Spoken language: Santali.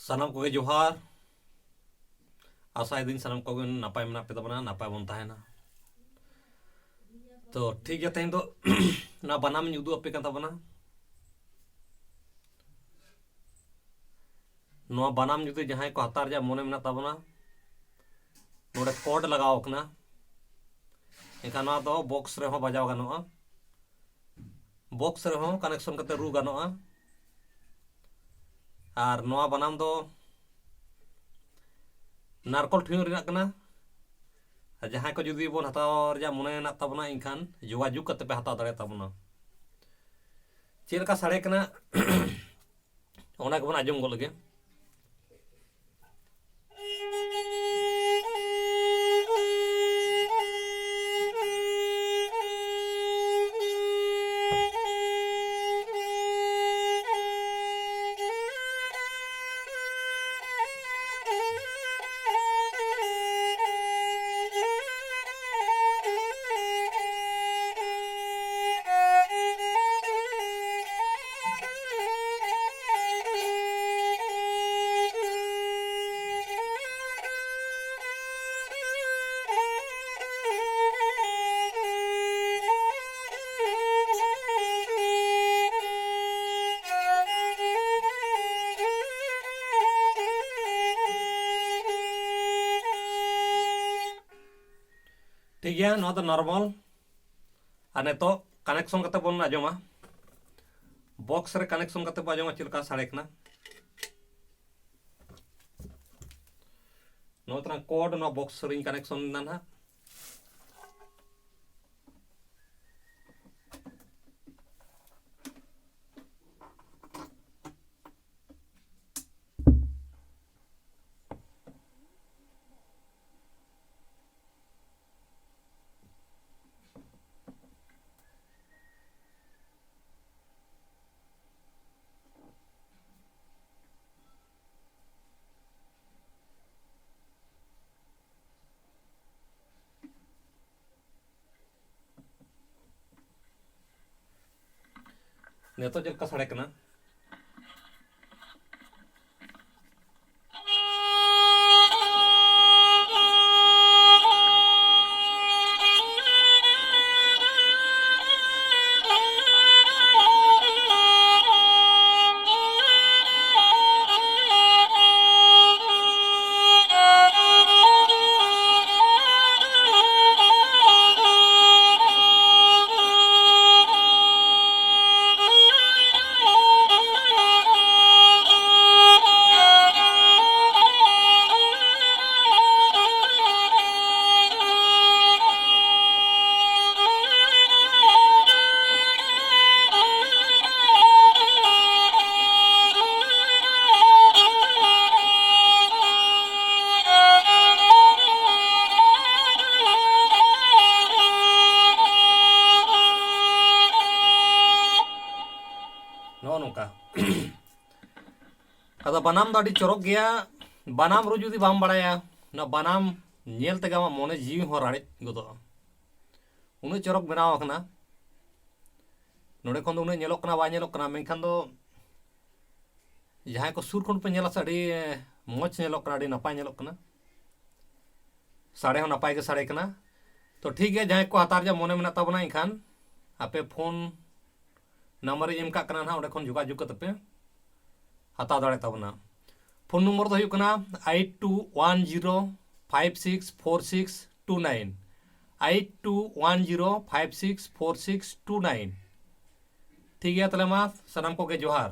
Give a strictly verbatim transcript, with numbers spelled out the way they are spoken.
ᱥᱟᱱᱟᱢ ᱠᱚᱜᱮ ᱡᱚᱦᱟᱨ᱾ ᱟᱥᱟᱭᱮᱫᱟᱹᱧ ᱥᱟᱱᱟᱢ ᱠᱚᱜᱮ ᱱᱟᱯᱟᱭ ᱢᱮᱱᱟᱜ ᱯᱮ ᱛᱟᱵᱚᱱᱟ, ᱱᱟᱯᱟᱭ ᱵᱚᱱ ᱛᱟᱦᱮᱱᱟ᱾ ᱛᱚ ᱴᱷᱤᱠ ᱜᱮᱭᱟ, ᱛᱮᱦᱮᱧ ᱫᱚ ᱱᱚᱣᱟ ᱵᱟᱱᱟᱢ ᱤᱧ ᱩᱫᱩᱜ ᱟᱯᱮ ᱠᱟᱱ ᱛᱟᱵᱚᱱᱟ᱾ ᱱᱚᱣᱟ ᱵᱟᱱᱟᱢ ᱡᱩᱫᱤ ᱡᱟᱦᱟᱸᱭ ᱠᱚ ᱦᱟᱛᱟᱣ ᱨᱮᱭᱟᱜ ᱢᱚᱱᱮ ᱢᱮᱱᱟᱜ ᱛᱟᱵᱚᱱᱟ, ᱱᱚᱰᱮ ᱠᱳᱰ ᱞᱟᱜᱟᱣ ᱠᱟᱱᱟ, ᱮᱱᱠᱷᱟᱱ ᱱᱚᱣᱟ ᱫᱚ ᱵᱚᱠᱥ ᱨᱮᱦᱚᱸ ᱵᱟᱡᱟᱣ ᱜᱟᱱᱚᱜᱼᱟ, ᱵᱚᱠᱥ ᱨᱮᱦᱚᱸ ᱠᱟᱱᱮᱠᱥᱚᱱ ᱠᱟᱛᱮ ᱨᱩ ᱜᱟᱱᱚᱜᱼᱟ᱾ ᱟᱨ ᱱᱚᱣᱟ ᱵᱟᱱᱟᱢ ᱫᱚ ᱱᱟᱨᱠᱳᱞ ᱴᱷᱩᱭᱟᱹ ᱨᱮᱱᱟᱜ ᱠᱟᱱᱟ᱾ ᱟᱨ ᱡᱟᱦᱟᱸᱭ ᱠᱚ ᱡᱩᱫᱤ ᱵᱚᱱ ᱦᱟᱛᱟᱣ ᱨᱮᱭᱟᱜ ᱢᱚᱱᱮ ᱢᱮᱱᱟᱜ ᱛᱟᱵᱚᱱᱟ, ᱮᱱᱠᱷᱟᱱ ᱡᱳᱜᱟᱡᱳᱜᱽ ᱠᱟᱛᱮ ᱯᱮ ᱦᱟᱛᱟᱣ ᱫᱟᱲᱮᱭᱟᱜ ᱛᱟᱵᱚᱱᱟ᱾ ᱪᱮᱫ ᱞᱮᱠᱟ ᱥᱟᱰᱮ ᱠᱟᱱᱟ, ᱚᱱᱟ ᱜᱮᱵᱚᱱ ᱟᱸᱡᱚᱢ ᱜᱚᱫ ᱞᱮᱜᱮ᱾ ᱴᱷᱤᱠ ᱜᱮᱭᱟ, ᱱᱚᱣᱟ ᱫᱚ ᱱᱚᱨᱢᱟᱞ᱾ ᱟᱨ ᱱᱤᱛᱚᱜ ᱠᱟᱱᱮᱠᱥᱚᱱ ᱠᱟᱛᱮ ᱵᱚᱱ ᱟᱸᱡᱚᱢᱟ, ᱵᱚᱠᱥ ᱨᱮ ᱠᱟᱱᱮᱠᱥᱚᱱ ᱠᱟᱛᱮ ᱵᱚᱱ ᱟᱸᱡᱚᱢᱟ ᱪᱮᱫ ᱞᱮᱠᱟ ᱥᱟᱰᱮ ᱠᱟᱱᱟ᱾ ᱱᱚᱣᱟ ᱛᱟᱞᱟᱝ ᱠᱳᱰ ᱱᱚᱣᱟ ᱵᱚᱠᱥ ᱨᱤᱧ ᱠᱟᱱᱮᱠᱥᱚᱱ ᱮᱫᱟ ᱱᱟᱦᱟᱜ᱾ ᱱᱤᱛᱚᱜ ᱪᱮᱫ ᱞᱮᱠᱟ ᱥᱟᱰᱮ ᱠᱟᱱᱟ? ᱟᱫᱚ ᱵᱟᱱᱟᱢ ᱫᱚ ᱟᱹᱰᱤ ᱪᱚᱨᱚᱠ ᱜᱮᱭᱟ᱾ ᱵᱟᱱᱟᱢ ᱨᱩ ᱡᱩᱫᱤ ᱵᱟᱢ ᱵᱟᱲᱟᱭᱟ, ᱚᱱᱟ ᱵᱟᱱᱟᱢ ᱧᱮᱞ ᱛᱮᱜᱮ ᱟᱢᱟᱜ ᱢᱚᱱᱮ ᱡᱤᱣᱤ ᱦᱚᱸ ᱨᱟᱲᱮᱡ ᱜᱚᱫᱚᱜᱼᱟ᱾ ᱩᱱᱟᱹᱜ ᱪᱚᱨᱚᱠ ᱵᱮᱱᱟᱣ ᱟᱠᱟᱱᱟ᱾ ᱱᱚᱰᱮ ᱠᱷᱚᱱ ᱫᱚ ᱩᱱᱟᱹᱜ ᱧᱮᱞᱚᱜ ᱠᱟᱱᱟ, ᱵᱟᱭ ᱧᱮᱞᱚᱜ ᱠᱟᱱᱟ, ᱢᱮᱱᱠᱷᱟᱱ ᱫᱚ ᱡᱟᱦᱟᱸᱭ ᱠᱚ ᱥᱩᱨ ᱠᱷᱚᱱ ᱯᱮ ᱧᱮᱞᱟ ᱥᱮ, ᱟᱹᱰᱤ ᱢᱚᱡᱽ ᱧᱮᱞᱚᱜ ᱠᱟᱱᱟ, ᱟᱹᱰᱤ ᱱᱟᱯᱟᱭ ᱧᱮᱞᱚᱜ ᱠᱟᱱᱟ, ᱥᱟᱰᱮ ᱦᱚᱸ ᱱᱟᱯᱟᱭ ᱜᱮ ᱥᱟᱰᱮ ᱠᱟᱱᱟ᱾ ᱛᱚ ᱴᱷᱤᱠ ᱜᱮᱭᱟ, ᱡᱟᱦᱟᱸᱭ ᱠᱚ ᱦᱟᱛᱟᱣ ᱨᱮᱭᱟᱜ ᱢᱚᱱᱮ ᱢᱮᱱᱟᱜ ᱛᱟᱵᱚᱱᱟ, ᱮᱱᱠᱷᱟᱱ ᱟᱯᱮ ᱯᱷᱳᱱ ᱱᱟᱢᱵᱟᱨ ᱤᱧ ᱮᱢ ᱠᱟᱜ ᱠᱟᱱᱟ ᱱᱟᱦᱟᱜ, ᱚᱸᱰᱮ ᱠᱷᱚᱱ ᱡᱳᱜᱟᱡᱳᱜᱽ ᱠᱟᱛᱮ ᱯᱮ ᱦᱟᱛᱟᱣ ᱫᱟᱲᱮᱭᱟᱜ ᱛᱟᱵᱚᱱᱟ᱾ ᱯᱷᱳᱱ ᱱᱚᱢᱵᱚᱨ ᱫᱚ ᱦᱩᱭᱩᱜ ᱠᱟᱱᱟ eight two one zero five six four six two nine, eight two one zero five six four six two nine᱾ ᱴᱷᱤᱠ ᱜᱮᱭᱟ, ᱛᱟᱦᱚᱞᱮ ᱢᱟ ᱥᱟᱱᱟᱢ ᱠᱚᱜᱮ ᱡᱚᱦᱟᱨ᱾